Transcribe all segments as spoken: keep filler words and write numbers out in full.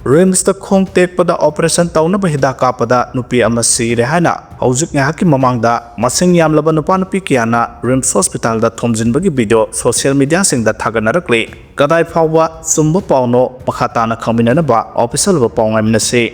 ꯔꯤꯝꯁꯇ ꯈꯣꯡ ꯇꯦꯛꯄꯗ ꯑꯣꯄꯔꯦꯁꯟ ꯇꯧꯅꯕ ꯍꯤꯗꯥꯛ ꯀꯥꯞꯄꯗ ꯅꯨꯄꯤ ꯑꯃ ꯁꯤꯔꯦ ꯍꯥꯏꯅ ꯍꯧꯖꯤꯛ ꯉꯥꯏꯍꯥꯛꯀꯤ ꯃꯃꯥꯡꯗ ꯃꯁꯤꯡ ꯌꯥꯝꯂꯕ ꯅꯨꯄꯥ ꯅꯨꯄꯤ ꯀꯌꯥꯅ ꯔꯤꯝꯁ ꯍꯣꯁꯄꯤꯇꯥꯜꯗ ꯊꯣꯝꯖꯤꯟꯕꯒꯤ ꯚꯤꯗꯤꯑꯣ ꯁꯣꯁꯤꯌꯦꯜ ꯃꯤꯗꯤꯌꯥꯁꯤꯡꯗ ꯊꯥꯒꯠꯅꯔꯛꯂꯤ꯫ ꯀꯗꯥꯏ ꯐꯥꯎꯕ ꯆꯨꯝꯕ ꯄꯥꯎꯅꯣ, ꯃꯈꯥ ꯇꯥꯅ ꯈꯪꯃꯤꯟꯅꯅꯕ ꯑꯣꯐꯤꯁꯤꯌꯦꯜ ꯑꯣꯏꯕ ꯄꯥꯎ ꯉꯥꯏꯃꯤꯟꯅꯁꯤ꯫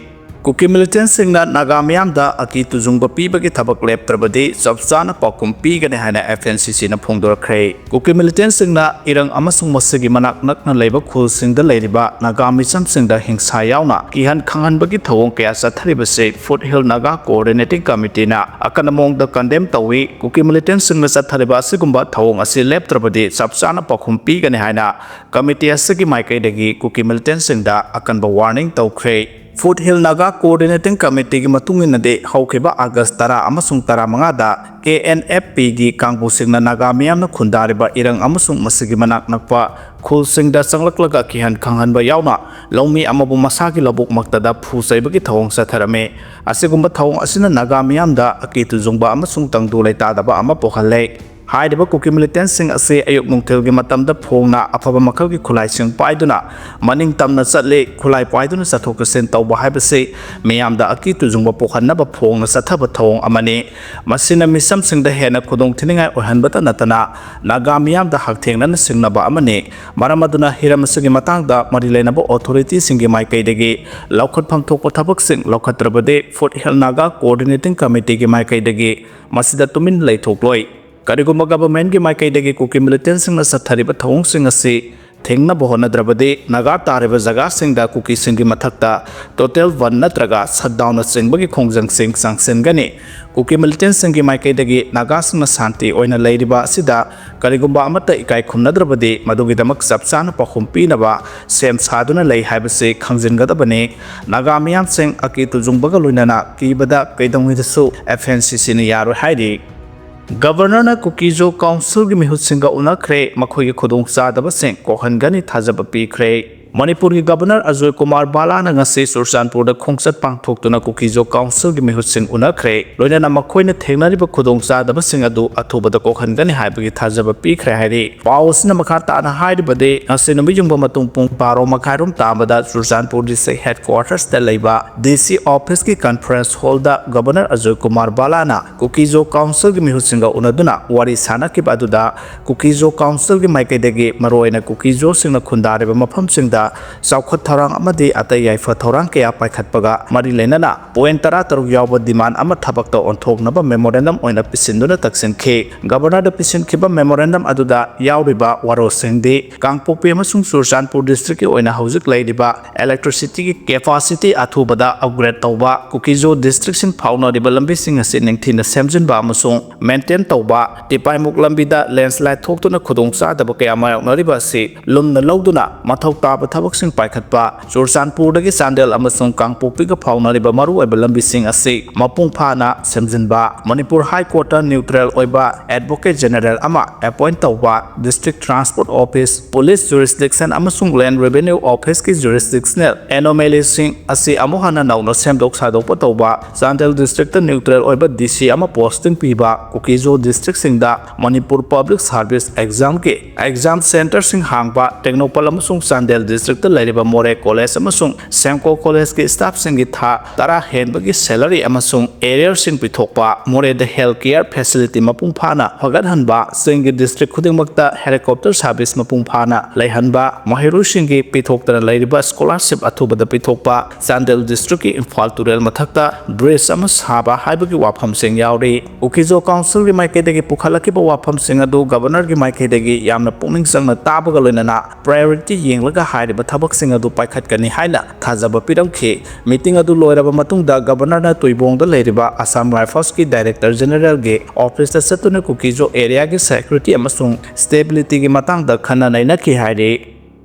ꯀꯨꯀꯤ ꯃꯤꯂꯤꯇꯦꯟꯁꯤꯡꯅ ꯅꯥꯒꯥ ꯃꯤꯌꯥꯝꯗ ꯑꯀꯤ ꯇꯨꯖꯨꯡꯕ ꯄꯤꯕꯒꯤ ꯊꯕꯛ ꯂꯦꯞꯇ꯭ꯔꯕꯗꯤ ꯆꯞ ꯆꯥꯅ ꯄꯥꯎꯈꯨꯝ ꯄꯤꯒꯅꯤ ꯍꯥꯏꯅ ꯑꯦꯐ ꯑꯦꯟ ꯁꯤ ꯁꯤꯅ ꯐꯣꯡꯗꯣꯔꯛꯈ꯭ꯔꯦ꯫ ꯀꯨꯀꯤ ꯃꯤꯂꯤꯇꯦꯟꯁꯤꯡꯅ ꯏꯔꯪ ꯑꯃꯁꯨꯡ ꯃꯁꯤꯒꯤ ꯃꯅꯥꯛ ꯅꯛꯅ ꯂꯩꯕ ꯈꯨꯜꯁꯤꯡꯗ ꯂꯩꯔꯤꯕ ꯅꯥꯒꯥ ꯃꯤꯆꯝꯁꯤꯡꯗ ꯍꯤꯡꯁꯥ ꯌꯥꯎꯅ ꯀꯤꯍꯟ ꯈꯪꯍꯟꯕꯒꯤ ꯊꯧꯑꯣꯡ ꯀꯌꯥ ꯆꯠꯊꯔꯤꯕꯁꯤ ꯐꯨꯠ ꯍꯤꯜ ꯅꯥꯒꯥ ꯀꯣꯑꯣꯔꯗꯤꯅꯦꯇꯤꯡ ꯀꯃꯤꯇꯤꯅ ꯑꯀꯟꯕ ꯃꯑꯣꯡꯗ ꯀꯟꯗꯦꯝ ꯇꯧꯏ꯫ ꯀꯨꯀꯤ ꯃꯤꯂꯤꯇꯦꯟꯁꯤꯡꯅ ꯆꯠꯊꯔꯤꯕ ꯑꯁꯤꯒꯨꯝꯕ ꯊꯧꯑꯣꯡ ꯑꯁꯤ ꯂꯦꯞꯇ꯭ꯔꯕꯗꯤ ꯆꯞ ꯆꯥꯅ ꯄꯥꯎꯈꯨꯝ ꯄꯤꯒꯅꯤ ꯍꯥꯏꯅ ꯀꯃꯤꯇꯤ ꯑꯁꯤꯒꯤ ꯃꯥꯏꯀꯩꯗꯒꯤ ꯀꯨꯀꯤ ꯃꯤꯂꯤꯇꯦꯟꯁꯤꯡꯗ ꯑꯀꯟꯕ ꯋꯥꯔꯅꯤꯡ ꯇꯧꯈ꯭ꯔꯦ꯫ ꯐꯨꯠ ꯍꯤꯜ ꯅꯥꯒꯥ ꯀꯣꯑꯣꯔꯗꯤꯅꯦꯇꯤꯡ ꯀꯃꯤꯇꯤꯒꯤ ꯃꯇꯨꯡ ꯏꯟꯅꯗꯤ ꯍꯧꯈꯤꯕ ꯑꯥꯒꯁ ꯇꯔꯥ ꯑꯃꯁꯨꯡ ꯇꯔꯥꯃꯉꯥꯗ ꯀꯦ ꯑꯦꯟ ꯑꯦꯐ ꯄꯤꯒꯤ ꯀꯥꯡꯕꯨꯁꯤꯡꯅ ꯅꯥꯒꯥ ꯃꯤꯌꯥꯝꯅ ꯈꯨꯟꯗꯥꯔꯤꯕ ꯏꯔꯪ ꯑꯃꯁꯨꯡ ꯃꯁꯤꯒꯤ ꯃꯅꯥꯛ ꯅꯛꯄ ꯈꯨꯜꯁꯤꯡꯗ ꯆꯪꯂꯛꯂꯒ ꯀꯤꯍꯟ ꯈꯪꯍꯟꯕ ꯌꯥꯎꯅ ꯂꯧꯃꯤ ꯑꯃꯕꯨ ꯃꯁꯥꯒꯤ ꯂꯧꯕꯨꯛꯃꯛꯇꯗ ꯐꯨ ꯆꯩꯕꯒꯤ ꯊꯧꯑꯣꯡ ꯆꯠꯊꯔꯝꯃꯤ꯫ ꯑꯁꯤꯒꯨꯝꯕ ꯊꯧꯑꯣꯡ ꯑꯁꯤꯅ ꯅꯥꯒꯥ ꯃꯤꯌꯥꯝꯗ ꯑꯀꯤ ꯇꯨꯖꯨꯡꯕ ꯑꯃꯁꯨꯡ ꯇꯪꯗꯨ ꯂꯩꯇꯥꯗꯕ ꯑꯃ ꯄꯣꯛꯍꯜꯂꯦ꯫ ꯍꯥꯏꯔꯤꯕ ꯀꯨꯀꯤ ꯃꯤꯂꯤꯇꯦꯟꯁꯤꯡ ꯑꯁꯤ ꯑꯌꯨꯛ ꯅꯨꯡꯊꯤꯜꯒꯤ ꯃꯇꯝꯗ ꯐꯣꯡꯅ ꯑꯐꯕ ꯃꯈꯜꯒꯤ ꯈꯨꯠꯂꯥꯏꯁꯤꯡ ꯄꯥꯏꯗꯨꯅ ꯃꯅꯤꯡ ꯇꯝꯅ ꯆꯠꯂꯤ꯫ ꯈꯨꯠꯂꯥꯏ ꯄꯥꯏꯗꯨꯅ ꯆꯠꯊꯣꯛ ꯆꯠꯁꯤꯟ ꯇꯧꯕ ꯍꯥꯏꯕꯁꯤ ꯃꯤꯌꯥꯝꯗ ꯑꯀꯤ ꯇꯨꯖꯨꯡꯕ ꯄꯣꯛꯍꯟꯅꯕ ꯐꯣꯡꯅ ꯆꯠꯊꯕ ꯊꯧꯑꯣꯡ ꯑꯃꯅꯤ꯫ ꯃꯁꯤꯅ ꯃꯤꯆꯝꯁꯤꯡꯗ ꯍꯦꯟꯅ ꯈꯨꯗꯣꯡꯊꯤꯅꯤꯡꯉꯥꯏ ꯑꯣꯏꯍꯟꯕꯇ ꯅꯠꯇꯅ ꯅꯥꯒꯥ ꯃꯤꯌꯥꯝꯗ ꯍꯛꯊꯦꯡꯅꯅ ꯁꯤꯡꯅꯕ ꯑꯃꯅꯤ꯫ ꯃꯔꯝ ꯑꯗꯨꯅ ꯍꯤꯔꯝ ꯑꯁꯤꯒꯤ ꯃꯇꯥꯡꯗ ꯃꯔꯤ ꯂꯩꯅꯕ ꯑꯣꯊꯣꯔꯤꯇꯤꯁꯤꯡꯒꯤ ꯃꯥꯏꯀꯩꯗꯒꯤ ꯂꯧꯈꯠꯐꯝ ꯊꯣꯛꯄ ꯊꯕꯛꯁꯤꯡ ꯂꯧꯈꯠꯇ꯭ꯔꯕꯗꯤ ꯐꯨꯠ ꯍꯤꯜ ꯅꯥꯒꯥ ꯀꯣꯑꯣꯔꯗꯤꯅꯦꯇꯤꯡ ꯀꯃꯤꯇꯤꯒꯤ ꯃꯥꯏꯀꯩꯗꯒꯤ ꯃꯁꯤꯗ ꯇꯨꯃꯤꯟ ꯂꯩꯊꯣꯛꯂꯣꯏ꯫ ꯀꯔꯤꯒꯨꯝꯕ ꯒꯚꯔꯟꯃꯦꯟꯠꯀꯤ ꯃꯥꯏꯀꯩꯗꯒꯤ ꯀꯨꯀꯤ ꯃꯤꯂꯤꯇꯦꯟꯁꯤꯡꯅ ꯆꯠꯊꯔꯤꯕ ꯊꯧꯑꯣꯡꯁꯤꯡ ꯑꯁꯤ ꯊꯤꯡꯅꯕ ꯍꯣꯠꯅꯗ꯭ꯔꯕꯗꯤ ꯅꯥꯒꯥ ꯇꯥꯔꯤꯕ ꯖꯒꯥꯁꯤꯡꯗ ꯀꯨꯀꯤꯁꯤꯡꯒꯤ ꯃꯊꯛꯇ ꯇꯣꯇꯦꯜ ꯕꯟ ꯅꯠꯇ꯭ꯔꯒ ꯁꯠꯗꯥꯎꯟꯅꯆꯤꯡꯕꯒꯤ ꯈꯣꯡꯖꯪꯁꯤꯡ ꯆꯪꯁꯤꯟꯒꯅꯤ꯫ ꯀꯨꯀꯤ ꯃꯤꯂꯤꯇꯦꯟꯁꯤꯡꯒꯤ ꯃꯥꯏꯀꯩꯗꯒꯤ ꯅꯥꯒꯥꯁꯤꯡꯅ ꯁꯥꯟꯇꯤ ꯑꯣꯏꯅ ꯂꯩꯔꯤꯕ ꯑꯁꯤꯗ ꯀꯔꯤꯒꯨꯝꯕ ꯑꯃꯠꯇ ꯏꯀꯥꯏ ꯈꯨꯝꯅꯗ꯭ꯔꯕꯗꯤ ꯃꯗꯨꯒꯤꯗꯃꯛ ꯆꯞ ꯆꯥꯅ ꯄꯥꯎꯈꯨꯝ ꯄꯤꯅꯕ ꯁꯦꯝ ꯁꯥꯗꯨꯅ ꯂꯩ ꯍꯥꯏꯕꯁꯤ ꯈꯪꯖꯤꯟꯒꯗꯕꯅꯤ꯫ ꯅꯥꯒꯥ ꯃꯤꯌꯥꯝꯁꯤꯡ ꯑꯀꯤ ꯇꯨꯖꯨꯡꯕꯒ ꯂꯣꯏꯅꯅ ꯀꯤꯕꯗ ꯀꯩꯗꯧꯉꯩꯗꯁꯨ ꯑꯦꯐ ꯑꯦꯟ ꯁꯤ ꯁꯤꯅ ꯌꯥꯔꯣꯏ ꯍꯥꯏꯔꯤ꯫ ꯒꯕꯔꯅꯔꯅ ꯀꯨꯀꯤꯖꯣ ꯀꯥꯎꯟꯁꯤꯜꯒꯤ ꯃꯤꯍꯨꯠꯁꯤꯡꯒ ꯎꯅꯈ꯭ꯔꯦ, ꯃꯈꯣꯏꯒꯤ ꯈꯨꯗꯣꯡꯆꯥꯗꯕꯁꯤꯡ ꯀꯣꯛꯍꯟꯒꯅꯤ ꯊꯥꯖꯕ ꯄꯤꯈ꯭ꯔꯦ꯫ ꯃꯅꯤꯄꯨꯔꯒꯤ ꯒꯕꯔꯅꯔ ꯑꯖꯣꯏ ꯀꯨꯃꯥꯔ ꯕꯥꯂꯥꯅ ꯉꯁꯤ ꯆꯨꯔꯆꯥꯟꯄꯨꯔꯗ ꯈꯣꯡꯆꯠ ꯄꯥꯡꯊꯣꯛꯇꯨꯅ ꯀꯨꯀꯤꯖꯣ ꯀꯥꯎꯟꯁꯤꯜꯒꯤ ꯃꯤꯍꯨꯠꯁꯤꯡ ꯎꯅꯈ꯭ꯔꯦ꯫ ꯂꯣꯏꯅꯅ ꯃꯈꯣꯏꯅ ꯊꯦꯡꯅꯔꯤꯕ ꯈꯨꯗꯣꯡꯆꯥꯗꯕꯁꯤꯡ ꯑꯗꯨ ꯑꯊꯨꯕꯗ ꯀꯣꯛꯍꯟꯒꯅꯤ ꯍꯥꯏꯕꯒꯤ ꯊꯥꯖꯕ ꯄꯤꯈ꯭ꯔꯦ ꯍꯥꯏꯔꯤ꯫ ꯄꯥꯎ ꯑꯁꯤꯅ ꯃꯈꯥ ꯇꯥꯅ ꯍꯥꯏꯔꯤꯕꯗꯤ, ꯉꯁꯤ ꯅꯨꯃꯤꯠ ꯌꯨꯡꯕ ꯃꯇꯨꯡ ꯄꯨꯡ ꯕꯥꯔꯣ ꯃꯈꯥꯏꯔꯣꯝ ꯇꯥꯕꯗ ꯆꯨꯔꯆꯥꯟꯄꯨꯔ ꯗꯤꯁꯇ꯭ꯔꯤꯛ ꯍꯦꯗꯀ꯭ꯋꯥꯔꯇꯔꯁꯇ ꯂꯩꯕ ꯗꯤ ꯁꯤ ꯑꯣꯐꯤꯁꯀꯤ ꯀꯟꯐꯔꯦꯟꯁ ꯍꯣꯜꯗ ꯒꯕꯔꯅꯔ ꯑꯖꯣꯏ ꯀꯨꯃꯥꯔ ꯕꯥꯂꯥꯅ ꯀꯨꯀꯤꯖꯣ ꯀꯥꯎꯟꯁꯤꯜꯒꯤ ꯃꯤꯍꯨꯠꯁꯤꯡꯒ ꯎꯅꯗꯨꯅ ꯋꯥꯔꯤ ꯁꯥꯅꯈꯤꯕ ꯑꯗꯨꯗ, ꯀꯨꯀꯤꯖꯣ ꯀꯥꯎꯟꯁꯤꯜꯒꯤ ꯃꯥꯏꯀꯩꯗꯒꯤ ꯃꯔꯨꯑꯣꯏꯅ ꯀꯨꯀꯤꯖꯣꯁꯤꯡꯅ ꯈꯨꯟꯗꯥꯔꯤꯕ ꯃꯐꯝꯁꯤꯡꯗ ꯆꯥꯎꯈꯠ ꯊꯧꯔꯥꯡ ꯑꯃꯗꯤ ꯑꯇꯩ ꯌꯥꯏꯐ ꯊꯧꯔꯥꯡ ꯀꯌꯥ ꯄꯥꯏꯈꯠꯄꯒ ꯃꯔꯤ ꯂꯩꯅꯅ ꯄꯣꯏꯟ ꯇꯔꯥ ꯇꯔꯨꯛ ꯌꯥꯎꯕ ꯗꯤꯃꯥꯟ ꯑꯃ ꯊꯕꯛꯇ ꯑꯣꯟꯊꯣꯛꯅꯕ ꯃꯦꯃꯣꯔꯦꯟꯗꯝ ꯑꯣꯏꯅ ꯄꯤꯁꯤꯟꯗꯨꯅ ꯇꯛꯁꯤꯟꯈꯤ꯫ ꯒꯕꯔꯅꯔꯗ ꯄꯤꯁꯤꯟꯈꯤꯕ ꯃꯦꯃꯣꯔꯦꯟꯗꯝ ꯑꯗꯨꯗ ꯌꯥꯎꯔꯤꯕ ꯋꯥꯔꯣꯜꯁꯤꯡꯗꯤ ꯀꯥꯡꯄꯣꯛꯄꯤ ꯑꯃꯁꯨꯡ ꯆꯨꯔꯆꯥꯟꯄꯨꯔ ꯗꯤꯁꯇ꯭ꯔꯤꯛꯀꯤ ꯑꯣꯏꯅ ꯍꯧꯖꯤꯛ ꯂꯩꯔꯤꯕ ꯏꯂꯦꯛꯇ꯭ꯔꯤꯁꯤꯇꯤꯒꯤ ꯀꯦꯄꯥꯁꯤꯇꯤ ꯑꯊꯨꯕꯗ ꯑꯞꯒ꯭ꯔꯦꯗ ꯇꯧꯕ, ꯀꯨꯀꯤꯖꯣ ꯗꯤꯁꯇ꯭ꯔꯤꯛꯁꯤꯡ ꯐꯥꯎꯅꯔꯤꯕ ꯂꯝꯕꯤꯁꯤꯡ ꯑꯁꯤ ꯅꯤꯡꯊꯤꯅ ꯁꯦꯝꯖꯤꯟꯕ ꯑꯃꯁꯨꯡ ꯃꯦꯟꯇꯦꯟ ꯇꯧꯕ, ꯇꯤꯄꯥꯏꯃꯨꯛ ꯂꯝꯕꯤꯗ ꯂꯦꯟꯁꯂꯥꯏꯗ ꯊꯣꯛꯇꯨꯅ ꯈꯨꯗꯣꯡꯆꯥꯗꯕ ꯀꯌꯥ ꯃꯥꯌꯣꯛꯅꯔꯤꯕ ꯑꯁꯤ ꯂꯨꯝꯅ ꯂꯧꯗꯨꯅ ꯃꯊꯧ ꯇꯥꯕ ꯊꯕꯛꯁꯤꯡ ꯄꯥꯏꯈꯠꯄ, ꯆꯨꯔꯆꯥꯟꯄꯨꯔꯗꯒꯤ ꯆꯥꯟꯗꯦꯜ ꯑꯃꯁꯨꯡ ꯀꯥꯡꯄꯣꯛꯄꯤꯒ ꯐꯥꯎꯅꯔꯤꯕ ꯃꯔꯨꯑꯣꯏꯕ ꯂꯝꯕꯤꯁꯤꯡ ꯑꯁꯤ ꯃꯄꯨꯡ ꯐꯥꯅ ꯁꯦꯝꯖꯤꯟꯕ, ꯃꯅꯤꯄꯨꯔ ꯍꯥꯏ ꯀꯣꯔꯠꯇ ꯅ꯭ꯌꯨꯇ꯭ꯔꯦꯜ ꯑꯣꯏꯕ ꯑꯦꯗꯚꯣꯀꯦꯠ ꯖꯦꯅꯦꯔꯦꯜ ꯑꯃ ꯑꯦꯄꯣꯏꯟꯠ ꯇꯧꯕ, district transport office, police jurisdiction ꯑꯃꯁꯨꯡ ꯂꯦꯟꯗ ꯔꯦꯚꯦꯅ꯭ꯌꯨ ꯑꯣꯐꯤꯁꯀꯤ ꯖꯨꯔꯤꯁꯗꯤꯛꯁꯅꯦꯜ ꯑꯦꯅꯣꯃꯦꯂꯤꯁꯤꯡ ꯑꯁꯤ ꯑꯃꯨꯛ ꯍꯟꯅ ꯅꯧꯅ ꯁꯦꯝꯗꯣꯛ ꯁꯥꯗꯣꯛꯄ ꯇꯧꯕ, ꯆꯥꯟꯗꯦꯜ ꯗꯤꯁꯇ꯭ꯔꯤꯛꯇ ꯅ꯭ꯌꯨꯇ꯭ꯔꯦꯜ ꯑꯣꯏꯕ ꯗꯤ ꯁꯤ ꯑꯃ ꯄꯣꯁꯇꯤꯡ ꯄꯤꯕ, ꯀꯨꯀꯤꯖꯣ ꯗꯤꯁꯇ꯭ꯔꯤꯛꯁꯤꯡꯗ ꯃꯅꯤꯄꯨꯔ ꯄꯕ꯭ꯂꯤꯛ ꯁꯥꯔꯚꯤꯁ ꯑꯦꯛꯖꯥꯝꯒꯤ ꯑꯦꯛꯖꯥꯝ ꯁꯦꯟꯇꯔꯁꯤꯡ ꯍꯥꯡꯕ, ꯇꯦꯡꯅꯧꯄꯜ ꯑꯃꯁꯨꯡ ꯆꯥꯟꯗꯦꯜ ꯗꯤꯁꯇ꯭ꯔꯤꯛꯇ ꯂꯩꯔꯤꯕ ꯃꯣꯔꯦ ꯀꯣꯂꯦꯖ ꯑꯃꯁꯨꯡ ꯁꯦꯝꯀꯣ ꯀꯣꯂꯦꯖꯀꯤ ꯁ꯭ꯇꯥꯐꯁꯤꯡꯒꯤ ꯊꯥ ꯇꯔꯥ ꯍꯦꯟꯕꯒꯤ ꯁꯦꯂꯔꯤ ꯑꯃꯁꯨꯡ ꯑꯦꯔꯤꯌꯔꯁꯤꯡ ꯄꯤꯊꯣꯛꯄ, ꯃꯣꯔꯦꯗ ꯍꯦꯜꯊ ꯀꯦꯌꯔ ꯐꯦꯁꯤꯂꯤꯇꯤ ꯃꯄꯨꯡ ꯐꯥꯅ ꯐꯒꯠꯍꯟꯕ, ꯆꯤꯡꯒꯤ ꯗꯤꯁꯇ꯭ꯔꯤꯛ ꯈꯨꯗꯤꯡꯃꯛꯇ ꯍꯦꯂꯤꯀꯣꯞꯇꯔ ꯁꯥꯔꯚꯤꯁ ꯃꯄꯨꯡ ꯐꯥꯅ ꯂꯩꯍꯟꯕ, ꯃꯍꯩꯔꯣꯏꯁꯤꯡꯒꯤ ꯄꯤꯊꯣꯛꯇꯅ ꯂꯩꯔꯤꯕ ꯁ꯭ꯀꯣꯂꯥꯔꯁꯤꯞ ꯑꯊꯨꯕꯗ ꯄꯤꯊꯣꯛꯄ, ꯆꯥꯟꯗꯦꯜ ꯗꯤꯁꯇ꯭ꯔꯤꯛꯀꯤ ꯏꯝꯐꯥꯜ ꯇꯨꯔꯦꯜ ꯃꯊꯛꯇ ꯕ꯭ꯔꯤꯖ ꯑꯃ ꯁꯥꯕ ꯍꯥꯏꯕꯒꯤ ꯋꯥꯐꯝꯁꯤꯡ ꯌꯥꯎꯔꯤ꯫ ꯀꯨꯀꯤꯖꯣ ꯀꯥꯎꯟꯁꯤꯜꯒꯤ ꯃꯥꯏꯀꯩꯗꯒꯤ ꯄꯨꯈꯠꯂꯛꯈꯤꯕ ꯋꯥꯐꯝꯁꯤꯡ ꯑꯗꯨ ꯒꯕꯔꯅꯔꯒꯤ ꯃꯥꯏꯀꯩꯗꯒꯤ ꯌꯥꯝꯅ ꯄꯨꯛꯅꯤꯡ ꯆꯪꯅ ꯇꯥꯕꯒ ꯂꯣꯏꯅꯅ ꯄ꯭ꯔꯥꯏꯑꯣꯔꯤꯇꯤ ꯌꯦꯡꯂꯒ ꯍꯥꯏꯔꯤꯕ ꯊꯕꯛꯁꯤꯡ ꯑꯗꯨ ꯄꯥꯏꯈꯠꯀꯅꯤ ꯍꯥꯏꯅ ꯊꯥꯖꯕ ꯄꯤꯔꯝꯈꯤ꯫ ꯃꯤꯇꯤꯡ ꯑꯗꯨ ꯂꯣꯏꯔꯕ ꯃꯇꯨꯡꯗ ꯒꯕꯔꯅꯔꯅ ꯇꯨꯏꯕꯣꯡꯗ ꯂꯩꯔꯤꯕ ꯑꯁꯥꯝ ꯔꯥꯏꯐꯜꯁꯀꯤ ꯗꯥꯏꯔꯦꯛꯇꯔ ꯖꯦꯅꯔꯦꯜꯒꯤ ꯑꯣꯐꯤꯁꯇ ꯆꯠꯇꯨꯅ ꯀꯨꯀꯤꯖꯣ ꯑꯦꯔꯤꯌꯥꯒꯤ ꯁꯦꯀ꯭ꯌꯨꯔꯤꯇꯤ ꯑꯃꯁꯨꯡ ꯁ꯭ꯇꯦꯕꯤꯂꯤꯇꯤꯒꯤ ꯃꯇꯥꯡꯗ ꯈꯟꯅ ꯅꯩꯅꯈꯤ ꯍꯥꯏꯔꯤ꯫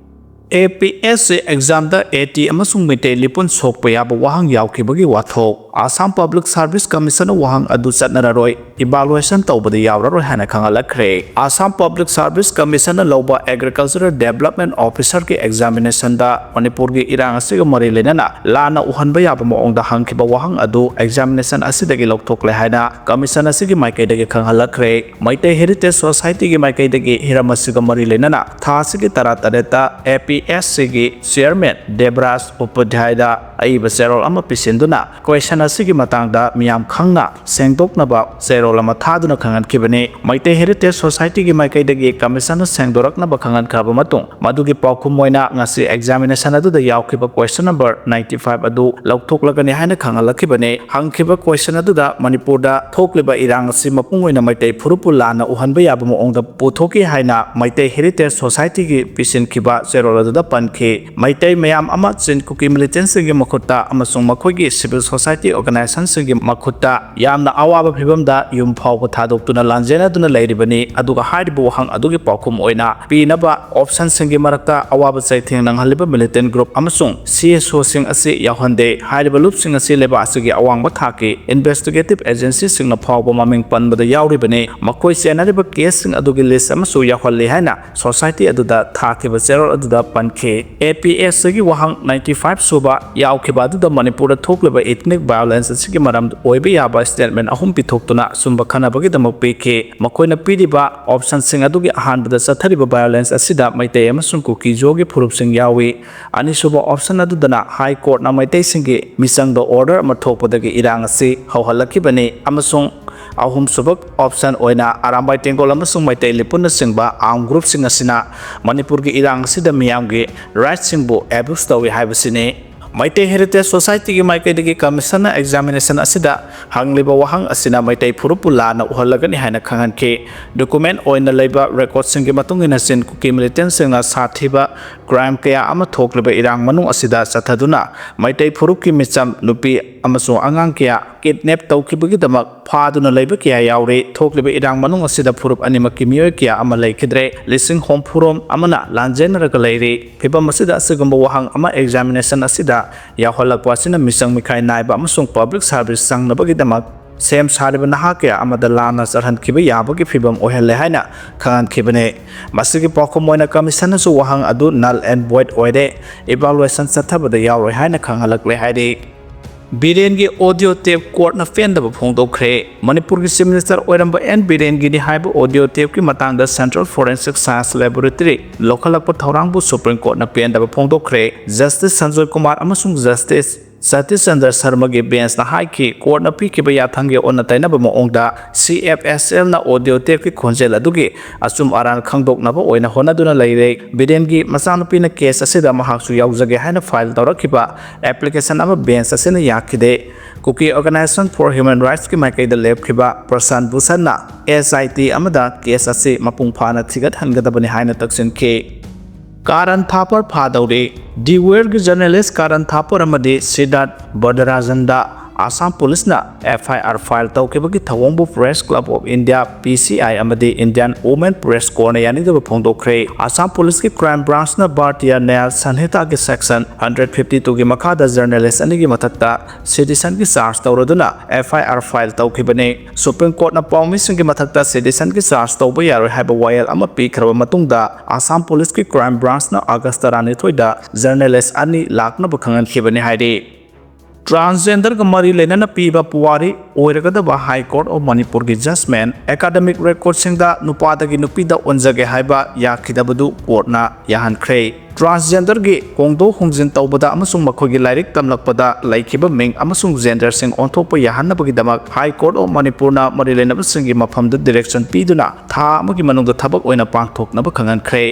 ꯑꯦ ꯄꯤ ꯑꯦꯁ ꯁꯤ ꯑꯦꯛꯖꯥꯝꯗ ꯑꯦ ꯇꯤ ꯑꯃꯁꯨꯡ ꯃꯩꯇꯩ ꯂꯤꯄꯨꯟ ꯁꯣꯛꯄ ꯌꯥꯕ ꯋꯥꯍꯪ ꯌꯥꯎꯈꯤꯕꯒꯤ ꯋꯥꯊꯣꯛ꯫ ꯑꯁꯥꯝ ꯄꯕ꯭ꯂꯤꯛ ꯁꯥꯔꯚꯤꯁ ꯀꯃꯤꯁꯟꯅ ꯋꯥꯍꯪ ꯑꯗꯨ ꯆꯠꯅꯔꯔꯣꯏ, ꯏꯚꯥꯂꯨꯑꯦꯁꯟ ꯇꯧꯕꯗ ꯌꯥꯎꯔꯔꯣꯏ ꯍꯥꯏꯅ ꯈꯪꯍꯜꯂꯛꯈ꯭ꯔꯦ꯫ ꯑꯁꯥꯝ ꯄꯕ꯭ꯂꯤꯛ ꯁꯥꯔꯚꯤꯁ ꯀꯃꯤꯁꯟꯅ ꯂꯧꯕ ꯑꯦꯒ꯭ꯔꯤꯀꯜꯆꯔꯦꯜ ꯗꯦꯕꯂꯞꯃꯦꯟ ꯑꯣꯐꯤꯁꯔꯒꯤ ꯑꯦꯛꯖꯥꯃꯤꯅꯦꯁꯟꯗ ꯃꯅꯤꯄꯨꯔꯒꯤ ꯏꯔꯥꯡ ꯑꯁꯤꯒ ꯃꯔꯤ ꯂꯩꯅꯅ ꯂꯥꯟꯅ ꯎꯍꯟꯕ ꯌꯥꯕ ꯃꯑꯣꯡꯗ ꯍꯪꯈꯤꯕ ꯋꯥꯍꯪ ꯑꯗꯨ ꯑꯦꯛꯖꯥꯃꯤꯅꯦꯁꯟ ꯑꯁꯤꯗꯒꯤ ꯂꯧꯊꯣꯛꯂꯦ ꯍꯥꯏꯅ ꯀꯃꯤꯁꯟ ꯑꯁꯤꯒꯤ ꯃꯥꯏꯀꯩꯗꯒꯤ ꯈꯪꯍꯜꯂꯛꯈ꯭ꯔꯦ꯫ ꯃꯩꯇꯩ ꯍꯦꯔꯤꯇꯦꯖ ꯁꯣꯁꯥꯏꯇꯤꯒꯤ ꯃꯥꯏꯀꯩꯗꯒꯤ ꯍꯤꯔꯝ ꯑꯁꯤꯒ ꯃꯔꯤ ꯂꯩꯅꯅ ꯊꯥ ꯑꯁꯤꯒꯤ ꯇꯔꯥꯇꯔꯦꯠꯇ ꯑꯦ ꯄꯤ ꯑꯦꯁ ꯁꯤꯒꯤ ꯆꯤꯌꯔꯃꯦꯟ ꯗꯦꯕꯔꯥꯖ ꯎꯄꯥꯙ꯭ꯌꯥꯌꯗ ꯑꯏꯕ ꯆꯦꯔꯣꯜ ꯑꯃ ꯄꯤꯁꯤꯟꯗꯨꯅ ꯀ꯭ꯋꯦꯁꯟ ꯑꯁꯤꯒꯤ ꯃꯇꯥꯡꯗ ꯃꯤꯌꯥꯝ ꯈꯪꯅ ꯁꯦꯡꯗꯣꯛꯅꯕ ꯆꯦꯔꯣꯜ ꯑꯃ ꯊꯥꯗꯨꯅ ꯈꯪꯍꯟꯈꯤꯕꯅꯤ꯫ ꯃꯩꯇꯩ ꯍꯦꯔꯤꯇꯦꯖ ꯁꯣꯁꯥꯏꯇꯤꯒꯤ ꯃꯥꯏꯀꯩꯗꯒꯤ ꯀꯃꯤꯁꯟꯅ ꯁꯦꯡꯗꯣꯔꯛꯅꯕ ꯈꯪꯍꯟꯈ꯭ꯔꯕ ꯃꯇꯨꯡ, ꯃꯗꯨꯒꯤ ꯄꯥꯎꯈꯨꯝ ꯑꯣꯏꯅ ꯉꯁꯤ ꯑꯦꯛꯖꯥꯃꯤꯅꯦꯁꯟ ꯑꯗꯨꯗ ꯌꯥꯎꯈꯤꯕ ꯀ꯭ꯋꯦꯁꯟ ꯅꯝꯕꯔ ꯅꯥꯏꯟꯇꯤ ꯐꯥꯏꯚ ꯑꯗꯨ ꯂꯧꯊꯣꯛꯂꯒꯅꯤ ꯍꯥꯏꯅ ꯈꯪꯍꯜꯂꯛꯈꯤꯕꯅꯤ꯫ ꯍꯪꯈꯤꯕ ꯀ꯭ꯋꯦꯁꯟ ꯑꯗꯨꯗ ꯃꯅꯤꯄꯨꯔꯗ ꯊꯣꯛꯂꯤꯕ ꯏꯔꯥꯡ ꯑꯁꯤ ꯃꯄꯨꯡ ꯑꯣꯏꯅ ꯃꯩꯇꯩ ꯐꯨꯔꯨꯞꯄꯨ ꯂꯥꯟꯅ ꯎꯍꯟꯕ ꯌꯥꯕ ꯃꯑꯣꯡꯗ ꯄꯨꯊꯣꯛꯈꯤ ꯍꯥꯏꯅ ꯃꯩꯇꯩ ꯍꯦꯔꯤꯇꯦꯖ ꯁꯣꯁꯥꯏꯇꯤꯒꯤ ꯄꯤꯁꯤꯟꯈꯤꯕ ꯆꯦꯔꯣꯜ ꯑꯗꯨꯗ ꯄꯟꯈꯤ꯫ ꯃꯩꯇꯩ ꯃꯌꯥꯝ ꯑꯃ ꯆꯤꯟ ꯀꯨꯀꯤ ꯃꯤꯂꯤꯇꯦꯟꯁꯤꯡꯒꯤ ꯃꯈꯨꯠꯇ ꯑꯃꯁꯨꯡ ꯃꯈꯣꯏꯒꯤ ꯁꯤꯚꯤꯜ ꯁꯣꯁꯥꯏꯇꯤ ꯑꯣꯔꯒꯅꯥꯏꯖꯦꯁꯟꯁꯤꯡꯒꯤ ꯃꯈꯨꯠꯇ ꯌꯥꯝꯅ ꯑꯋꯥꯕ ꯐꯤꯚꯝꯗ ꯌꯨꯝ ꯐꯥꯎꯕ ꯊꯥꯗꯣꯛꯇꯨꯅ ꯂꯥꯟꯖꯦꯟꯅꯗꯨꯅ ꯂꯩꯔꯤꯕꯅꯤ꯫ ꯑꯗꯨꯒ ꯍꯥꯏꯔꯤꯕ ꯋꯥꯍꯪ ꯑꯗꯨꯒꯤ ꯄꯥꯎꯈꯨꯝ ꯑꯣꯏꯅ ꯄꯤꯅꯕ ꯑꯣꯞꯁꯟꯁꯤꯡꯒꯤ ꯃꯔꯛꯇ ꯑꯋꯥꯕ ꯆꯩꯊꯦꯡ ꯅꯪꯍꯜꯂꯤꯕ ꯃꯤꯂꯤꯇꯦꯟ ꯒ꯭ꯔꯨꯞ ꯑꯃꯁꯨꯡ ꯁꯤ ꯑꯦꯁ ꯑꯣꯁꯤꯡ ꯑꯁꯤ ꯌꯥꯎꯍꯟꯗꯦ꯫ ꯍꯥꯏꯔꯤꯕ ꯂꯨꯞꯁꯤꯡ ꯑꯁꯤ ꯂꯩꯕꯥꯛ ꯑꯁꯤꯒꯤ ꯑꯋꯥꯡꯕ ꯊꯥꯛꯀꯤ ꯏꯟꯚꯦꯁꯇꯤꯒꯦꯇꯤꯚ ꯑꯦꯖꯦꯟꯁꯤꯁꯤꯡꯅ ꯐꯥꯎꯕ ꯃꯃꯤꯡ ꯄꯟꯕꯗ ꯌꯥꯎꯔꯤꯕꯅꯤ꯫ ꯃꯈꯣꯏ ꯆꯦꯟꯅꯔꯤꯕ ꯀꯦꯁꯁꯤꯡ ꯑꯗꯨꯒꯤ ꯂꯤꯁ ꯑꯃꯁꯨ ꯌꯥꯎꯍꯜꯂꯤ ꯍꯥꯏꯅ ꯁꯣꯁꯥꯏꯇꯤ ꯑꯗꯨꯗ ꯊꯥꯈꯤꯕ ꯆꯦꯔꯣꯜ ꯑꯗꯨꯗ ꯄꯟꯈꯤ꯫ ꯑꯦ ꯄꯤ ꯑꯦꯁ ꯁꯤꯒꯤ ꯋꯥꯍꯪ ꯅꯥꯏꯟꯇꯤ ꯐꯥꯏꯚ ꯁꯨꯕ ꯌꯥꯎꯈꯤꯕ ꯑꯗꯨꯗ ꯃꯅꯤꯄꯨꯔꯗ ꯊꯣꯛꯂꯤꯕ ꯏꯊꯅꯤꯛ ꯚꯥꯏꯑꯣꯂꯦꯟꯁ ꯑꯁꯤꯒꯤ ꯃꯔꯝ ꯑꯣꯏꯕ ꯌꯥꯕ ꯁ꯭ꯇꯦꯠꯃꯦꯟ ꯑꯍꯨꯝ ꯄꯤꯊꯣꯛꯇꯨꯅ ꯑꯆꯨꯝꯕ ꯈꯟꯅꯕꯒꯤꯗꯃꯛ ꯄꯤꯈꯤ꯫ ꯃꯈꯣꯏꯅ ꯄꯤꯔꯤꯕ ꯑꯣꯞꯁꯟꯁꯤꯡ ꯑꯗꯨꯒꯤ ꯑꯍꯥꯟꯕꯗ ꯆꯠꯊꯔꯤꯕ ꯚꯥꯏꯑꯣꯂꯦꯟꯁ ꯑꯁꯤꯗ ꯃꯩꯇꯩ ꯑꯃꯁꯨꯡ ꯀꯨꯀꯤꯖꯣꯒꯤ ꯐꯨꯔꯨꯞꯁꯤꯡ ꯌꯥꯎꯏ꯫ ꯑꯅꯤꯁꯨꯕ ꯑꯣꯞꯁꯟ ꯑꯗꯨꯗꯅ ꯍꯥꯏ ꯀꯣꯔꯠꯅ ꯃꯩꯇꯩꯁꯤꯡꯒꯤ ꯃꯤꯆꯪꯗ ꯑꯣꯔꯗꯔ ꯑꯃ ꯊꯣꯛꯄꯗꯒꯤ ꯏꯔꯥꯡ ꯑꯁꯤ ꯍꯧꯍꯜꯂꯛꯈꯤꯕꯅꯤ, ꯑꯃꯁꯨꯡ ꯑꯍꯨꯝꯁꯨꯕ ꯑꯣꯞꯁꯟ ꯑꯣꯏꯅ ꯑꯔꯥꯝꯕꯥꯏ ꯇꯦꯡꯒꯣꯜ ꯑꯃꯁꯨꯡ ꯃꯩꯇꯩ ꯂꯤꯄꯨꯟꯅꯆꯤꯡꯕ ꯑꯥꯔꯝ ꯒ꯭ꯔꯨꯞꯁꯤꯡ ꯑꯁꯤꯅ ꯃꯅꯤꯄꯨꯔꯒꯤ ꯏꯔꯥꯡ ꯑꯁꯤꯗ ꯃꯤꯌꯥꯝꯒꯤ ꯔꯥꯏꯠꯁꯤꯡꯕꯨ ꯑꯦꯕ꯭ꯌꯨꯁ ꯇꯧꯏ ꯍꯥꯏꯕꯁꯤꯅꯤ꯫ ꯃꯩꯇꯩ ꯍꯦꯔꯤꯇꯦꯖ ꯁꯣꯁꯥꯏꯇꯤꯒꯤ ꯃꯥꯏꯀꯩꯗꯒꯤ ꯀꯃꯤꯁꯟꯅ ꯑꯦꯛꯖꯥꯃꯤꯅꯦꯁꯟ ꯑꯁꯤꯗ ꯍꯪꯂꯤꯕ ꯋꯥꯍꯪ ꯑꯁꯤꯅ ꯃꯩꯇꯩ ꯐꯨꯔꯨꯞꯄꯨ ꯂꯥꯟꯅ ꯎꯍꯜꯂꯒꯅꯤ ꯍꯥꯏꯅ ꯈꯪꯍꯟꯈꯤ꯫ ꯗꯣꯀꯨꯃꯦꯟ ꯑꯣꯏꯅ ꯂꯩꯕ ꯔꯦꯀꯣꯔꯗꯁꯤꯡꯒꯤ ꯃꯇꯨꯡ ꯏꯟꯅ ꯆꯤꯟ ꯀꯨꯀꯤ ꯃꯤꯂꯤꯇꯦꯟꯁꯤꯡꯅ ꯁꯥꯊꯤꯕ ꯀ꯭ꯔꯥꯏꯝ ꯀꯌꯥ ꯑꯃ ꯊꯣꯛꯂꯤꯕ ꯏꯔꯥꯡ ꯃꯅꯨꯡ ꯑꯁꯤꯗ ꯆꯠꯊꯗꯨꯅ ꯃꯩꯇꯩ ꯐꯨꯔꯨꯞꯀꯤ ꯃꯤꯆꯝ ꯅꯨꯄꯤ ꯑꯃꯁꯨꯡ ꯑꯉꯥꯡ ꯀꯌꯥ ꯀꯤꯗꯅꯦꯞ ꯇꯧꯈꯤꯕꯒꯤꯗꯃꯛ ꯐꯥꯗꯨꯅ ꯂꯩꯕ ꯀꯌꯥ ꯌꯥꯎꯔꯤ꯫ ꯊꯣꯛꯂꯤꯕ ꯏꯔꯥꯡ ꯃꯅꯨꯡ ꯑꯁꯤꯗ ꯐꯨꯔꯨꯞ ꯑꯅꯤꯃꯛꯀꯤ ꯃꯤꯑꯣꯏ ꯀꯌꯥ ꯑꯃ ꯂꯩꯈꯤꯗ꯭ꯔꯦ꯫ ꯂꯤꯁꯤꯡ ꯍꯨꯝꯐꯨꯔꯣꯝ ꯑꯃꯅ ꯂꯥꯟꯖꯦꯟꯅꯔꯒ ꯂꯩꯔꯤ꯫ ꯐꯤꯕꯝ ꯑꯁꯤꯗ ꯑꯁꯤꯒꯨꯝꯕ ꯋꯥꯍꯪ ꯑꯃ ꯑꯦꯛꯖꯥꯃꯤꯅꯦꯁꯟ ꯑꯁꯤꯗ ꯌꯥꯎꯍꯜꯂꯛꯄ ꯑꯁꯤꯅ ꯃꯤꯆꯪ ꯃꯤꯈꯥꯏ ꯅꯥꯏꯕ ꯑꯃꯁꯨꯡ ꯄꯕ꯭ꯂꯤꯛ ꯁꯥꯔꯚꯤꯁ ꯆꯪꯅꯕꯒꯤꯗꯃꯛ ꯁꯦꯝ ꯁꯥꯔꯤꯕ ꯅꯍꯥ ꯀꯌꯥ ꯑꯃꯗ ꯂꯥꯟꯅ ꯆꯠꯍꯟꯈꯤꯕ ꯌꯥꯕꯒꯤ ꯐꯤꯕꯝ ꯑꯣꯏꯍꯜꯂꯦ ꯍꯥꯏꯅ ꯈꯪꯍꯟꯈꯤꯕꯅꯤ꯫ ꯃꯁꯤꯒꯤ ꯄꯥꯎꯈꯨꯝ ꯑꯣꯏꯅ ꯀꯃꯤꯁꯟꯅꯁꯨ ꯋꯥꯍꯪ ꯑꯗꯨ null and void ꯑꯣꯏꯔꯦ, ꯏꯚꯥꯂꯨꯑꯦꯁꯟ ꯆꯠꯊꯕꯗ ꯌꯥꯎꯔꯣꯏ ꯍꯥꯏꯅ ꯈꯪꯍꯜꯂꯛꯂꯦ ꯍꯥꯏꯔꯤ꯫ ꯕꯤꯔꯦꯟꯒꯤ ꯑꯣꯗꯤꯑꯣ ꯇꯦꯞ ꯀꯣꯔꯠꯅ ꯄꯦꯟꯗꯕ ꯐꯣꯡꯗꯣꯛꯈ꯭ꯔꯦ꯫ ꯃꯅꯤꯄꯨꯔꯒꯤ ꯆꯤꯐ ꯃꯤꯅꯤꯁꯇꯔ ꯑꯣꯏꯔꯝꯕ ꯑꯦꯟ ꯕꯤꯔꯦꯟꯒꯤꯅꯤ ꯍꯥꯏꯕ ꯑꯣꯗꯤꯑꯣ ꯇꯦꯞꯀꯤ ꯃꯇꯥꯡꯗ ꯁꯦꯟꯇ꯭ꯔꯦꯜ ꯐꯣꯔꯦꯟꯁꯤꯛ ꯁꯥꯏꯟꯁ ꯂꯦꯕꯣꯔꯦꯇꯔꯤ ꯂꯧꯈꯠꯂꯛꯄ ꯊꯧꯔꯥꯡꯕꯨ ꯁꯨꯄ꯭ꯔꯤꯝ ꯀꯣꯔꯠꯅ ꯄꯦꯟꯗꯕ ꯐꯣꯡꯗꯣꯛꯈ꯭ꯔꯦ꯫ ꯖꯁꯇꯤꯁ ꯁꯟꯖꯣꯏ ꯀꯨꯃꯥꯔ ꯑꯃꯁꯨꯡ ꯖꯁꯇꯤꯁ ꯁꯇꯤꯁ ꯆꯟꯗ꯭ꯔ ꯁꯔꯃꯒꯤ ꯕꯦꯟꯁꯅ ꯍꯥꯏꯈꯤ, ꯀꯣꯔꯠꯅ ꯄꯤꯈꯤꯕ ꯌꯥꯊꯪꯒꯤ ꯑꯣꯟꯅ ꯇꯩꯅꯕ ꯃꯑꯣꯡꯗ ꯁꯤ ꯑꯦꯐ ꯑꯦꯁ ꯑꯦꯜꯅ ꯑꯣꯗꯤꯑꯣ ꯇꯦꯞꯀꯤ ꯈꯣꯟꯖꯦꯜ ꯑꯗꯨꯒꯤ ꯑꯆꯨꯝ ꯑꯔꯥꯟ ꯈꯪꯗꯣꯛꯅꯕ ꯑꯣꯏꯅ ꯍꯣꯠꯅꯗꯨꯅ ꯂꯩꯔꯦ꯫ ꯕꯤꯔꯦꯟꯒꯤ ꯃꯆꯥꯅꯨꯄꯤꯅ ꯀꯦꯁ ꯑꯁꯤꯗ ꯃꯍꯥꯛꯁꯨ ꯌꯥꯎꯖꯒꯦ ꯍꯥꯏꯅ ꯐꯥꯏꯜ ꯇꯧꯔꯛꯈꯤꯕ ꯑꯦꯄ꯭ꯂꯤꯀꯦꯁꯟ ꯑꯃ ꯕꯦꯟꯁ ꯑꯁꯤꯅ ꯌꯥꯈꯤꯗꯦ꯫ ꯀꯨꯀꯤ ꯑꯣꯔꯒꯅꯥꯏꯖꯦꯁꯟ ꯐꯣꯔ ꯍ꯭ꯌꯨꯃꯦꯟ ꯔꯥꯏꯠꯁꯀꯤ ꯃꯥꯏꯀꯩꯗ ꯂꯦꯞꯈꯤꯕ ꯄ꯭ꯔꯁꯥꯟ ꯚꯨꯁꯟꯅ ꯑꯦꯁ ꯑꯥꯏ ꯇꯤ ꯑꯃꯗ ꯀꯦꯁ ꯑꯁꯤ ꯃꯄꯨꯡ ꯐꯥꯅ ꯊꯤꯒꯠꯍꯟꯒꯗꯕꯅꯤ ꯍꯥꯏꯅ ꯇꯛꯁꯤꯟꯈꯤ꯫ ꯀꯥꯔꯟ ꯊꯥꯄꯔ ꯐꯥꯗꯧꯔꯤ꯫ ꯗꯤꯋꯦꯔꯒꯤ ꯖꯔꯅꯦꯂꯤꯁ ꯀꯥꯔꯟ ꯊꯥꯄꯔ ꯑꯃꯗꯤ ꯁꯤꯗꯥꯔꯊ ꯕꯗꯔꯥꯖꯟꯗ ꯑꯁꯥꯝ ꯄꯨꯂꯤꯁꯅ ꯑꯦꯐ ꯑꯥꯏ ꯑꯥꯔ ꯐꯥꯏꯜ ꯇꯧꯈꯤꯕꯒꯤ ꯊꯧꯑꯣꯡꯕꯨ press club of India, P C I, ꯑꯃꯗꯤ ꯏꯟꯗꯤꯌꯥꯟ ꯋꯨꯃꯦꯟ ꯄ꯭ꯔꯦꯁ ꯀꯣꯔꯅ ꯌꯥꯅꯤꯡꯗꯕ ꯐꯣꯡꯗꯣꯛꯈ꯭ꯔꯦ꯫ ꯑꯁꯥꯝ ꯄꯨꯂꯤꯁꯀꯤ ꯀ꯭ꯔꯥꯏꯝ ꯕ꯭ꯔꯥꯟꯁꯅ ꯚꯥꯔꯇꯤꯌꯥ ꯅ꯭ꯌꯥꯌ ꯁꯟꯍꯤꯇꯥꯒꯤ ꯁꯦꯛꯁꯟ ꯍꯟꯗ꯭ꯔꯦꯠ ꯐꯤꯐꯇꯤ ꯇꯨꯒꯤ ꯃꯈꯥꯗ ꯖꯔꯅꯦꯂꯤꯁ ꯑꯅꯤꯒꯤ ꯃꯊꯛꯇ ꯁꯤꯇꯤꯁꯟꯒꯤ ꯆꯥꯔꯖ ꯇꯧꯔꯗꯨꯅ ꯑꯦꯐ ꯑꯥꯏ ꯑꯥꯔ ꯐꯥꯏꯜ ꯇꯧꯈꯤꯕꯅꯤ꯫ ꯁꯨꯄ꯭ꯔꯤꯝ ꯀꯣꯔꯠꯅ ꯄꯥꯎꯃꯤꯁꯤꯡꯒꯤ ꯃꯊꯛꯇ ꯁꯤꯇꯤꯁꯟꯒꯤ ꯆꯥꯔꯖ ꯇꯧꯕ ꯌꯥꯔꯣꯏ ꯍꯥꯏꯕ ꯋꯥꯌꯦꯜ ꯑꯃ ꯄꯤꯈ꯭ꯔꯕ ꯃꯇꯨꯡꯗ, ꯑꯁꯥꯝ ꯄꯨꯂꯤꯁꯀꯤ ꯀ꯭ꯔꯥꯏꯝ ꯕ꯭ꯔꯥꯟꯁꯅ ꯑꯥꯒꯁ ꯇꯔꯥꯅꯤꯊꯣꯏꯗ ꯖꯔꯅꯦꯂꯤꯁ ꯑꯅꯤ ꯂꯥꯛꯅꯕ ꯈꯪꯍꯟꯈꯤꯕꯅꯤ ꯍꯥꯏꯔꯤ꯫ ꯇ꯭ꯔꯥꯟꯁꯖꯦꯟꯗꯔꯒ ꯃꯔꯤ ꯂꯩꯅꯅ ꯄꯤꯕ ꯄꯨꯋꯥꯔꯤ ꯑꯣꯏꯔꯒꯗꯕ High Court of Manipurꯒꯤ judgment academic recordꯁꯤꯡꯗ ꯅꯨꯄꯥꯗꯒꯤ ꯅꯨꯄꯤꯗ ꯑꯣꯟꯖꯒꯦ ꯍꯥꯏꯕ ꯌꯥꯈꯤꯗꯕꯗꯨ courtꯅ ꯌꯥꯍꯟꯈ꯭ꯔꯦ꯫ Transgenderꯒꯤ ꯍꯣꯡꯗꯣꯛ ꯍꯣꯡꯖꯤꯟ ꯇꯧꯕꯗ ꯑꯃꯁꯨꯡ ꯃꯈꯣꯏꯒꯤ ꯂꯥꯏꯔꯤꯛ ꯇꯝꯂꯛꯄꯗ ꯂꯩꯈꯤꯕ ꯃꯤꯡ ꯑꯃꯁꯨꯡ genderꯁꯤꯡ ꯑꯣꯟꯊꯣꯛꯄ ꯌꯥꯍꯟꯅꯕꯒꯤꯗꯃꯛ High Court of ꯃꯅꯤꯄꯨꯔꯅ ꯃꯔꯤ ꯂꯩꯅꯕꯁꯤꯡꯒꯤ ꯃꯐꯝꯗ direction ꯄꯤꯗꯨꯅ ꯊꯥ ꯑꯃꯒꯤ ꯃꯅꯨꯡꯗ ꯊꯕꯛ ꯑꯣꯏꯅ ꯄꯥꯡꯊꯣꯛꯅꯕ ꯈꯪꯍꯟꯈ꯭ꯔꯦ꯫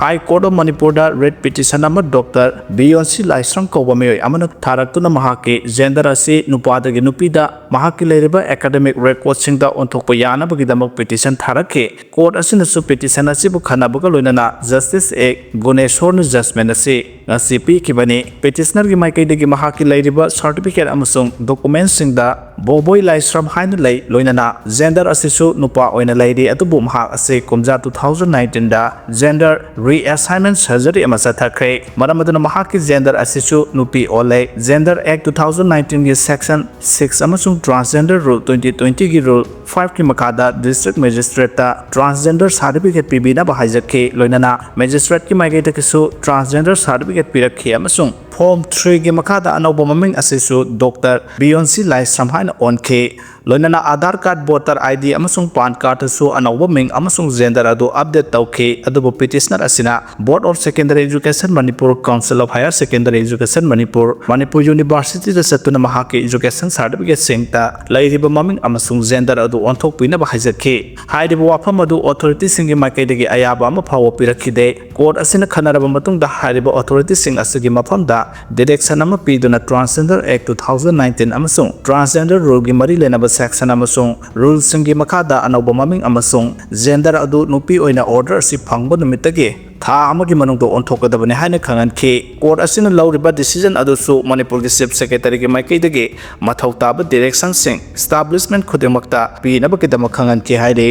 High Court of ꯃꯅꯤꯄꯨꯔꯗ writ petition ꯑꯃ ꯗꯣꯛꯇꯔ ꯕꯤꯌꯣꯟꯁꯤ ꯂꯥꯏꯁ꯭ꯔꯝ ꯀꯧꯕ ꯃꯤꯑꯣꯏ ꯑꯃꯅ ꯊꯥꯔꯛꯇꯨꯅ ꯃꯍꯥꯛꯀꯤ gender ꯑꯁꯤ ꯅꯨꯄꯥꯗꯒꯤ ꯅꯨꯄꯤꯗ, ꯃꯍꯥꯛꯀꯤ ꯂꯩꯔꯤꯕ academic recordꯁꯤꯡꯗ ꯑꯣꯟꯊꯣꯛꯄ ꯌꯥꯅꯕꯒꯤꯗꯃꯛ petition ꯊꯥꯔꯛꯈꯤ꯫ Court ꯑꯁꯤꯅꯁꯨ petition ꯑꯁꯤꯕꯨ ꯈꯟꯅꯕꯒ ꯂꯣꯏꯅꯅ Justice A ꯒꯨꯅꯦꯁꯣꯔꯅ judgment ꯑꯁꯤ ꯉꯁꯤ ꯄꯤꯈꯤꯕꯅꯤ꯫ Petitionerꯒꯤ ꯃꯥꯏꯀꯩꯗꯒꯤ ꯃꯍꯥꯛꯀꯤ ꯂꯩꯔꯤꯕ certificate ꯑꯃꯁꯨꯡ documentꯁꯤꯡꯗ ꯕꯣꯕꯣꯏ ꯂꯥꯏꯁ꯭ꯔꯝ ꯍꯥꯏꯅ ꯂꯩ, ꯂꯣꯏꯅꯅ gender ꯑꯁꯤꯁꯨ ꯅꯨꯄꯥ ꯑꯣꯏꯅ ꯂꯩꯔꯤ, ꯑꯗꯨꯕꯨ ꯃꯍꯥꯛ ꯑꯁꯤ ꯀꯨꯝꯖꯥ two thousand nineteenꯗ gender reassignment surgery ꯑꯃ ꯆꯠꯊꯈ꯭ꯔꯦ꯫ ꯃꯔꯝ ꯑꯗꯨꯅ ꯃꯍꯥꯛꯀꯤ gender ꯑꯁꯤꯁꯨ ꯅꯨꯄꯤ ꯑꯣꯜꯂꯦ꯫ Gender Act two thousand nineteenꯒꯤ section six ꯑꯃꯁꯨꯡ transgender rule twenty twentyꯒꯤ rule fiveꯀꯤ ꯃꯈꯥꯗ district magistrateꯇ transgender certificate ꯄꯤꯕꯤꯅꯕ ꯍꯥꯏꯖꯈꯤ꯫ ꯂꯣꯏꯅꯅ magistrateꯀꯤ ꯃꯥꯏꯀꯩꯗꯒꯤꯁꯨ transgender certificate ꯄꯤꯔꯛꯈꯤ ꯑꯃꯁꯨꯡ form threeꯒꯤ ꯃꯈꯥꯗ ꯑꯅꯧꯕ ꯃꯃꯤꯡ ꯑꯁꯤꯁꯨ ꯗꯣꯛꯇꯔ ꯕꯤꯌꯣꯟꯁꯤ ꯂꯥꯏꯁ꯭ꯔꯝ ꯍꯥꯏꯅ ꯑꯣꯟꯈꯤ꯫ ꯂꯣꯏꯅꯅ Aadhaar card, voter ID ꯑꯃꯁꯨꯡ PAN cardꯇꯁꯨ ꯑꯅꯧꯕ ꯃꯤꯡ ꯑꯃꯁꯨꯡ gender ꯑꯗꯨ update ꯇꯧꯈꯤ꯫ ꯑꯗꯨꯕꯨ petitioner ꯑꯁꯤꯅ Board of Secondary Education Manipur, Council of Higher Secondary Education Manipur, Manipur Universityꯗ ꯆꯠꯇꯨꯅ ꯃꯍꯥꯛꯀꯤ education certificateꯁꯤꯡꯗ ꯂꯩꯔꯤꯕ ꯃꯃꯤꯡ ꯑꯃꯁꯨꯡ gender ꯑꯗꯨ ꯑꯣꯟꯊꯣꯛꯄꯤꯅꯕ ꯍꯥꯏꯖꯈꯤ꯫ ꯍꯥꯏꯔꯤꯕ ꯋꯥꯐꯝ ꯑꯗꯨ authorityꯁꯤꯡꯒꯤ ꯃꯥꯏꯀꯩꯗꯒꯤ ꯑꯌꯥꯕ ꯑꯃ ꯐꯥꯎꯕ ꯄꯤꯔꯛꯈꯤꯗꯦ꯫ Court ꯑꯁꯤꯅ ꯈꯟꯅꯔꯕ ꯃꯇꯨꯡꯗ ꯍꯥꯏꯔꯤꯕ authorityꯁꯤꯡ ꯑꯁꯤꯒꯤ ꯃꯐꯝꯗ direction ꯑꯃ ꯄꯤꯗꯨꯅ Transgender Act two thousand nineteen ꯑꯃꯁꯨꯡ transgender ruleꯒꯤ ꯃꯔꯤ ꯂꯩꯅꯕ section ꯑꯃꯁꯨꯡ ruleꯁꯤꯡꯒꯤ ꯃꯈꯥꯗ ꯑꯅꯧꯕ ꯃꯃꯤꯡ ꯑꯃꯁꯨꯡ gender ꯑꯗꯨ ꯅꯨꯄꯤ ꯑꯣꯏꯅ order ꯑꯁꯤ ꯐꯪꯕ ꯅꯨꯃꯤꯠꯇꯒꯤ ꯊꯥ ꯑꯃꯒꯤ ꯃꯅꯨꯡꯗ ꯑꯣꯟꯊꯣꯛꯀꯗꯕꯅꯤ ꯍꯥꯏꯅ ꯈꯪꯍꯟꯈꯤ꯫ Court ꯑꯁꯤꯅ ꯂꯧꯔꯤꯕ decision ꯑꯗꯨꯁꯨ ꯃꯅꯤꯄꯨꯔꯒꯤ Chief Secretaryꯒꯤ ꯃꯥꯏꯀꯩꯗꯒꯤ ꯃꯊꯧ ꯇꯥꯕ directionꯁꯤꯡ establishment ꯈꯨꯗꯤꯡꯃꯛꯇ ꯄꯤꯅꯕꯒꯤꯗꯃꯛ ꯈꯪꯍꯟꯈꯤ ꯍꯥꯏꯔꯤ꯫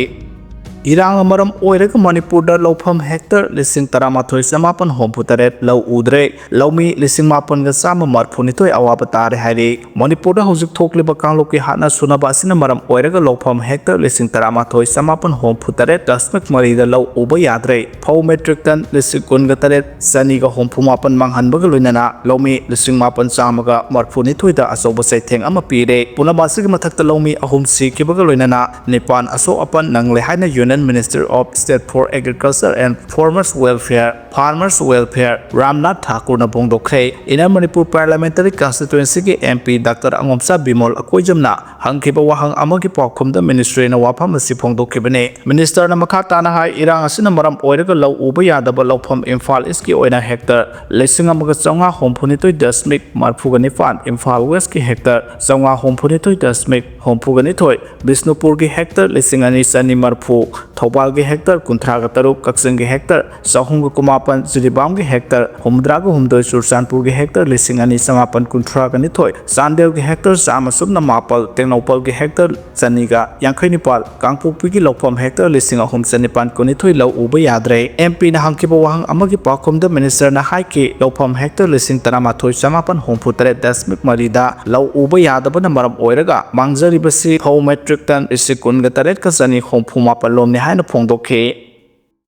ꯏꯔꯥꯡꯅ ꯃꯔꯝ ꯑꯣꯏꯔꯒ ꯃꯅꯤꯄꯨꯔꯗ ꯂꯧꯐꯝ ꯍꯦꯛꯇꯔ ꯂꯤꯁꯤꯡ ꯇꯔꯥꯃꯥꯊꯣꯏ ꯆꯃꯥꯄꯟ ꯍꯨꯝꯐꯨ ꯇꯔꯦꯠ ꯂꯧ ꯎꯗ꯭ꯔꯦ꯫ ꯂꯧꯃꯤ ꯂꯤꯁꯤꯡ ꯃꯥꯄꯟꯒ ꯆꯥꯝꯃ ꯃꯔꯤꯐꯨꯅꯤꯊꯣꯏ ꯑꯋꯥꯕ ꯇꯥꯔꯦ ꯍꯥꯏꯔꯤ꯫ ꯃꯅꯤꯄꯨꯔꯗ ꯍꯧꯖꯤꯛ ꯊꯣꯛꯂꯤꯕ ꯀꯥꯡꯂꯨꯞꯀꯤ ꯍꯥꯠꯅ ꯁꯨꯅꯕ ꯑꯁꯤꯅ ꯃꯔꯝ ꯑꯣꯏꯔꯒ ꯂꯧꯐꯝ ꯍꯦꯛꯇꯔ ꯂꯤꯁꯤꯡ ꯇꯔꯥꯃꯥꯊꯣꯏ ꯆꯃꯥꯄꯟ ꯍꯨꯝꯐꯨ ꯇꯔꯦꯠ ꯗꯁꯃꯤꯛ ꯃꯔꯤꯗ ꯂꯧ ꯎꯕ ꯌꯥꯗ꯭ꯔꯦ꯫ ꯐꯧ ꯃꯦꯇ꯭ꯔꯤꯛ ꯇꯟ ꯂꯤꯁꯤꯡ ꯀꯨꯟꯒ ꯇꯔꯦꯠ ꯆꯅꯤꯒ ꯍꯨꯝꯐꯨ ꯃꯥꯄꯟ ꯃꯥꯡꯍꯟꯕꯒ ꯂꯣꯏꯅꯅ ꯂꯧꯃꯤ ꯂꯤꯁꯤꯡ ꯃꯥꯄꯟ ꯆꯥꯝꯃꯒ ꯃꯔꯤꯐꯨꯅꯤꯊꯣꯏꯗ ꯑꯆꯧꯕ ꯆꯩꯊꯦꯡ ꯑꯃ ꯄꯤꯔꯦ꯫ ꯄꯨꯝꯅꯃꯛ ꯑꯁꯤꯒꯤ ꯃꯊꯛꯇ ꯂꯧꯃꯤ ꯑꯍꯨꯝ ꯁꯤꯈꯤꯕꯒ ꯂꯣꯏꯅꯅ ꯅꯤꯄꯥꯟ ꯑꯁꯣꯛ ꯑꯄꯟ ꯅꯪꯂꯦ ꯍꯥꯏꯅ Union Minister of State for Agriculture and Farmers Welfare, Farmers Welfare Ramnath ꯊꯥꯀꯨꯔꯅ ꯐꯣꯡꯗꯣꯛꯈ꯭ꯔꯦ꯫ Inner Manipur Parliamentary Constituencyꯒꯤ MP Doctor ꯑꯉꯣꯝꯆꯥ Bimol ꯑꯀꯣꯏꯖꯝꯅ ꯍꯪꯈꯤꯕ ꯋꯥꯍꯪ ꯑꯃꯒꯤ ꯄꯥꯎꯈꯨꯝꯗ ministryꯅ ꯋꯥꯐꯝ ꯑꯁꯤ ꯐꯣꯡꯗꯣꯛꯈꯤꯕꯅꯤ꯫ Ministerꯅ ꯃꯈꯥ ꯇꯥꯅ ꯍꯥꯏ, ꯏꯔꯥꯡ ꯑꯁꯤꯅ ꯃꯔꯝ ꯑꯣꯏꯔꯒ ꯂꯧ ꯎꯕ ꯌꯥꯗꯕ ꯂꯧꯐꯝ Imphal Eastꯀꯤ ꯑꯣꯏꯅ ꯍꯦꯛꯇꯔ ꯂꯤꯁꯤꯡ ꯑꯃꯒ ꯆꯥꯝꯃꯉꯥ ꯍꯨꯝꯐꯨꯅꯤꯊꯣꯏ ꯗꯁꯃꯤꯛ ꯃꯔꯤꯐꯨꯒ ꯅꯤꯄꯥꯟ, Imphal Westꯀꯤ ꯍꯦꯛꯇꯔ ꯆꯥꯝꯃꯉꯥ ꯍꯨꯝꯐꯨꯅꯤꯊꯣꯏ ꯗꯁꯃꯤꯛ ꯍꯨꯝꯐꯨꯒ ꯅꯤꯊꯣꯏ, ꯕꯤꯁꯅꯨꯄꯨꯔꯒꯤ ꯍꯦꯛꯇꯔ ꯂꯤꯁꯤꯡ ꯑꯅꯤ ꯆꯅꯤ ꯃꯔꯤꯐꯨ, ꯊꯧꯕꯥꯜꯒꯤ ꯍꯦꯛꯇꯔ ꯀꯨꯟꯊ꯭ꯔꯥꯒ ꯇꯔꯨꯛ, ꯀꯛꯆꯤꯡꯒꯤ ꯍꯦꯛꯇꯔ ꯆꯍꯨꯝꯒ ꯀꯨꯟꯃꯥꯄꯟ, ꯖꯤꯔꯤꯕꯥꯝꯒꯤ ꯍꯦꯛꯇꯔ ꯍꯨꯝꯐꯨꯇꯔꯥꯒ ꯍꯨꯝꯗꯣꯏ, ꯆꯨꯔꯆꯥꯟꯄꯨꯔꯒꯤ ꯍꯦꯛꯇꯔ ꯂꯤꯁꯤꯡ ꯑꯅꯤ ꯆꯃꯥꯄꯟ ꯀꯨꯟꯊ꯭ꯔꯥꯒ ꯅꯤꯊꯣꯏ, ꯆꯥꯟꯗꯦꯜꯒꯤ ꯍꯦꯛꯇꯔ ꯆꯥꯝꯃ ꯁꯨꯞꯅ ꯃꯥꯄꯜ, ꯇꯦꯡꯅꯧꯄꯜꯒꯤ ꯍꯦꯛꯇꯔ ꯆꯅꯤꯒ ꯌꯥꯡꯈꯩ ꯅꯤꯄꯥꯜ, ꯀꯥꯡꯄꯣꯛꯄꯤꯒꯤ ꯂꯧꯐꯝ ꯍꯦꯛꯇꯔ ꯂꯤꯁꯤꯡ ꯑꯍꯨꯝ ꯆꯅꯤꯄꯥꯟ ꯀꯨꯟꯅꯤꯊꯣꯏ ꯂꯧ ꯎꯕ ꯌꯥꯗ꯭ꯔꯦ꯫ MPꯅ ꯍꯪꯈꯤꯕ ꯋꯥꯍꯪ ꯑꯃꯒꯤ ꯄꯥꯎꯈꯨꯝꯗ ministerꯅ ꯍꯥꯏꯈꯤ, ꯂꯧꯐꯝ ꯍꯦꯛꯇꯔ ꯂꯤꯁꯤꯡ ꯇꯔꯥꯃꯥꯊꯣꯏ ꯆꯃꯥꯄꯟ ꯍꯨꯝꯐꯨ ꯇꯔꯦꯠ ꯗꯁꯃꯤꯛ ꯃꯔꯤꯗ ꯂꯧ ꯎꯕ ꯌꯥꯗꯕꯅ ꯃꯔꯝ ꯑꯣꯏꯔꯒ ꯃꯥꯡꯖꯔꯤꯕꯁꯤ ꯐꯧ metric ton ꯂꯤꯁꯤꯡ ꯀꯨꯟꯒ ꯇꯔꯦꯠꯀ ꯆꯅꯤ ꯍꯨꯝꯐꯨ ꯃꯥꯄꯜ ꯂꯣꯝꯅꯤ ꯍꯥꯏꯅ ꯐꯣꯡꯗꯣꯛꯈꯤ꯫